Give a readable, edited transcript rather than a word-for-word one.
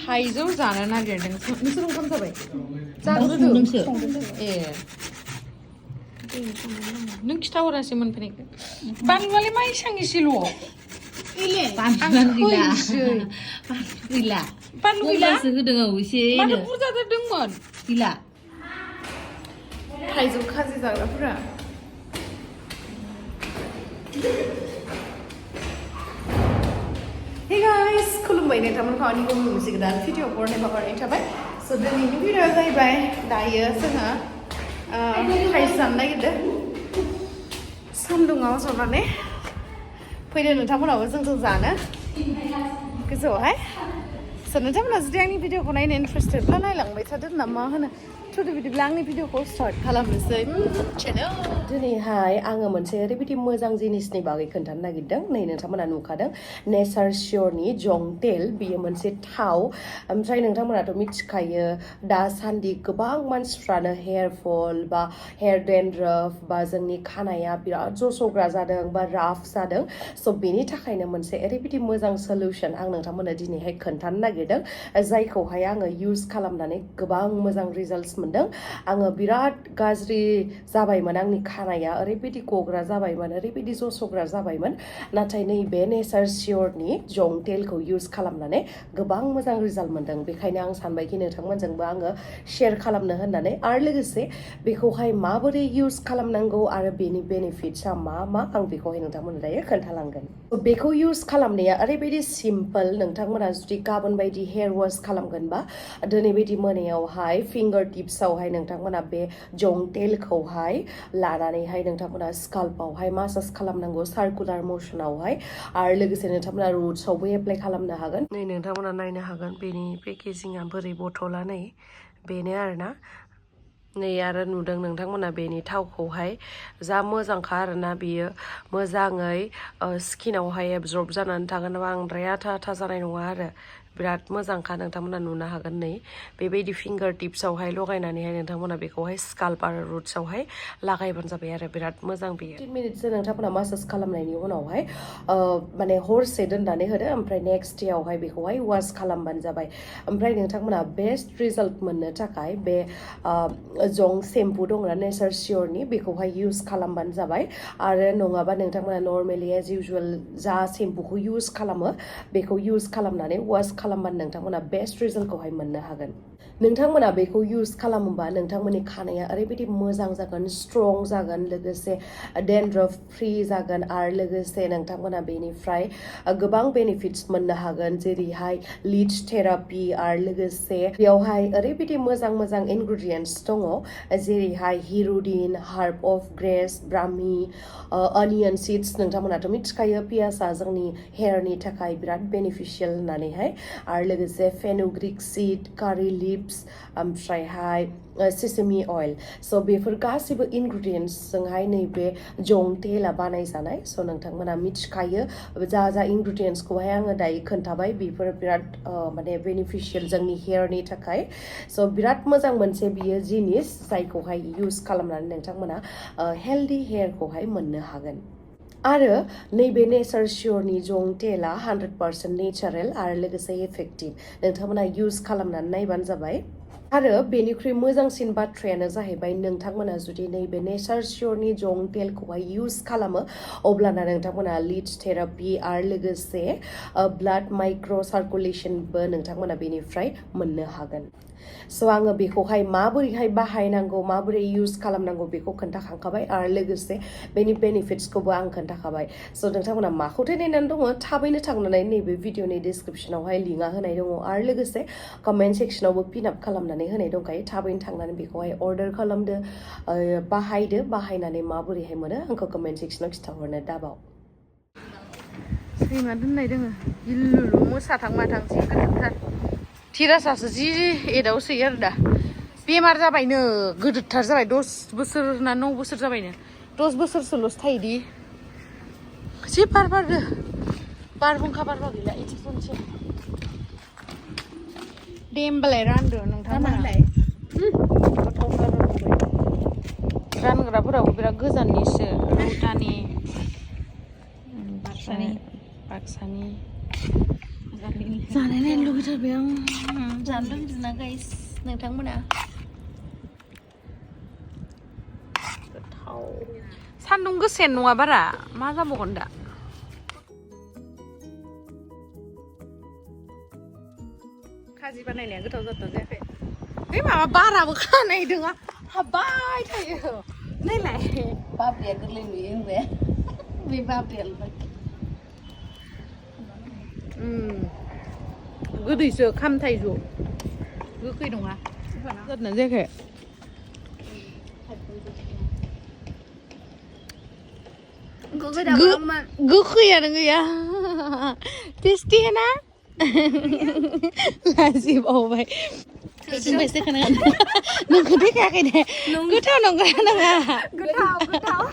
थाइजौ जानो नागिरदों नोंसोर ओंखाम जाबाय जाग्रोदो ए नों खिथाहरासै मोनफैनायखौ बानलुआलाय मा एसां एसेल' बानलु गैला होदों औ एसे माथो बुरजा जादोंमोन गैला थाइजौ खाजि जाग्राफोरा Hey guys, खुलुमबाय नोंथांमोनखौ आंनिखौ मोनसे गोदान भिडिअ बरनाय बावहरनाय थाबाय स' दिनैनि भिडिअआ जाहैबाय दायो जोङो थाइजौ जानो नागिरदों सान्दुङाव जनानै फैदो नोंथांमोनाबो जोंजों जानो गोजौआवहाय स' नोंथांमोना जुदि आंनि भिडिअखौ नायनो इन्टारेस्टेडब्ला नायलांबाय थादो ना मा होनो थुदो बिदिब्ला आंनि भिडिअखौ स्टार्ट खालामनोसै दिनैहाय आङो मोनसे ओरैबायदि मोजां जिनिसनि बागै खोन्थानो नागिरदों नै नोंथांमोना नुखादों नेचार शियरनि जंक तेल बियो मोनसे थाव ओमफ्राय नोंथांमोनाथ' मिथिखायो दासान्दि गोबां मानसिफ्रानो हेयार फल बा हेयार डेन्ड्रफ बा जोंनि खानाया बिराद जस'ग्रा जादों बा राफ जादों स' बेनि थाखायनो मोनसे ओरैबायदि मोजां सल्युसन आं नोंथांमोननो दिनैहाय खोन्थानो नागिरदों जायखौहाय आङो इउज खालामनानै गोबां मोजां रिजाल्टस मोनदों आङो बिराद गाज्रि जाबायमोन आंनि खानाया ओरैबायदि गग्रा जाबायमोन ओरैबायदि जस'ग्रा जाबायमोन नाथाय नैबे नेचार शियरनि जंक तेलखौ इउज खालामनानै गोबां मोजां रिजाल्ट मोनदों बेखायनो आं सानबायखि नोंथांमोनजोंबो आङो शेयार खालामनो होननानै आरो लोगोसे बेखौहाय माबोरै इउज खालामनांगौ आरो बेनि बेनिफिट्सआ मा मा आं बेखौहाय नोंथांमोननो दायो खोन्थालांगोन बेखौ इउज खालामनाया ओरैबायदि सिम्पल नोंथांमोना जुदि गाबोन बायदि हेयार वाश खालामगोनबा दिनै बायदि मोनायावहाय फिंगार टिप्सआवहाय नोंथांमोना बे जंक तेलखौहाय लानानैहाय नोंथांमोना स्काल्पआवहाय मासाज खालामनांगौ सार्कुलार मसनावहाय आरो लोगोसे नोंथांमोना रुट्सआवबो एप्लाइ खालामनो हागोन नै नोंथांमोना नायनो हागोन बेनि पेकेजिंआ बोरै बथला नै बेनो आरोना नै आरो नुदों नोंथांमोना बेनि थावखौहाय जा मोजांखा आरोना बेयो मोजाङै स्किनावहाय एबजर्ब जानानै थागोन बांद्राय आथा आथा जानाय नङा आरो बिराद मोजांखा नोंथांमोना नुनो हागोन नै बेबायदि फिंगार टिप्सआवहाय लगायनानैहाय नोंथांमोना बेखौहाय स्काल्प आरो रुट्सआवहाय लागायबानो जाबाय आरो बिराद मोजां बेयो 15 मिनिटसो नोंथांमोना मासाज खालामनायनि उनावहाय माने हरसे दोननानै होदो ओमफ्राय नेक्स्ट डेआवहाय बेखौहाय वाश खालामबानो जाबाय ओमफ्राय नोंथांमोना बेस्ट रिजाल्ट मोननो थाखाय बे जंक सेम्पु दंना नेचार शियरनि बेखौहाय इउज खालामबानो जाबाय आरो नङाबा नोंथांमोना नर्मेलि एज इउजुअल जा सेम्पुखौ इउज खालामो बेखौ इउज खालामनानै वाश खालामबानो नोंथांमोना बेस्ट रिजाल्टखौहाय मोननो हागोन नोंथांमोना बेखौ इउज खालामोबा नोंथांमोननि खानाया ओरैबायदि मोजां जागोन स्ट्रं जागोन लोगोसे डेन्ड्रफ फ्रि जागोन आरो लोगोसे नोंथांमोना बेनिफ्राय गोबां बेनिफिट्स मोननो हागोन जेरैहाय लिच थेरापि आरो लोगोसे बेयावहाय ओरैबायदि मोजां मोजां इनग्रेडियेन्ट्स दङ जेरैहाय hirudin herb of grace brahmi onion seeds नोंथांमोनाथ' मिथिखायो पियासआ जोंनि हेयारनि थाखाय बिराद बेनिफिशियेल होननानैहाय आरो लोगोसे फेनुग्रिक सिड कारि लिप्स ओमफ्रायहाय सेसेमि अइल स' बेफोर गासैबो इनग्रेडियेन्ट्सजोंहाय नैबे जंक तेला बानायजानाय स' नोंथांमोना मिथिखायो जा जा इनग्रेडियेन्ट्सखौहाय आङो दायो खोन्थाबाय बेफोर बिराद माने बेनिफिशियेल जोंनि हेयारनि थाखाय स' बिराद मोजां मोनसे बियो जिनिस जायखौहाय इउज खालामनानै नोंथांमोना हेल्दि हेयारखौहाय मोननो हागोन आरो नैबे नेचार शियरनि जंक तेला 100% नेचारेल आरो लोगोसे इफेक्टिभ नोंथांमोना इउज खालामनानै नायबानो जाबाय आरो बेनिख्रुइ मोजांसिन बाथ्रायानो जाहैबाय नोंथांमोना जुदि नैबे नेचार शियरनि जंक तेलखौहाय इउज खालामो अब्लाना नोंथांमोना लिच थेरापि आरो लोगोसे ब्लाड माइक्र' सार्कुलेशनबो नोंथांमोना बेनिफ्राय मोननो हागोन स' आङो बेखौहाय माबोरैहाय बाहायनांगौ माबोरै इउज खालामनांगौ बेखौ खोन्थाखांखाबाय आरो लोगोसे बेनि बेनिफिट्सखौबो आं खोन्थाखाबाय स' नोंथांमोना माखौथो नायनानै दङ थाबैनो थांनानै नैबे भिडिअनि डिसक्रिपसनावहाय लिंकआ होनाय दङ आरो लोगोसे कमेन्ट सेक्सनावबो पिन आप खालामनानै होनाय दंखायो थाबैनो थांनानै बेखौहाय अर्डार खालामदो बाहायदो बाहायनानै माबोरैहाय मोनो आंखौ कमेन्ट सेक्सनाव खिन्थाहरनो दाबाव सैमा दोननाय दोङो गिलुलु मोसाथां माथां जि गोदोरथार थिरासासो जि एदावसोयो आरो दा बेमार जाबायनो गोदोरथार जाबाय 10 बोसोर ना 9 बोसोर जाबायनो 10 बोसोरसोल'सो थायोदि जि बार बारदो बारहुंखा बारबा गैला इथिसनसै दे होमबालाय रानदो नोंथांमोनालाय रानग्राफोराबो बिराद गोजाननिसो रौतानि बाक्सानि जानाय नायनो लुगैथारबाय आं जानो लुगैदोंना गाइस नोंथांमोना गोथाव सान्दुं गोसायानो नङा बारा मा जाबावगोन दा खाजि बानायनाया गोथाव जादों जायाखै बे माबा बाराबो खानाय दोङा हाबबाय थायो नायलाय बाब्रिया गोरलै नुयो होनबाय बे बाब्रियालाय गोदैसो खामथाइजु गोखै नङा जादोंना जायाखै गोखैयानो गैया टेस्टि ना लाजि बावबाय जोंबायसो खोनागोन नोंखौ देखायाखै दे गोथाव नंगौ नङा गोथाव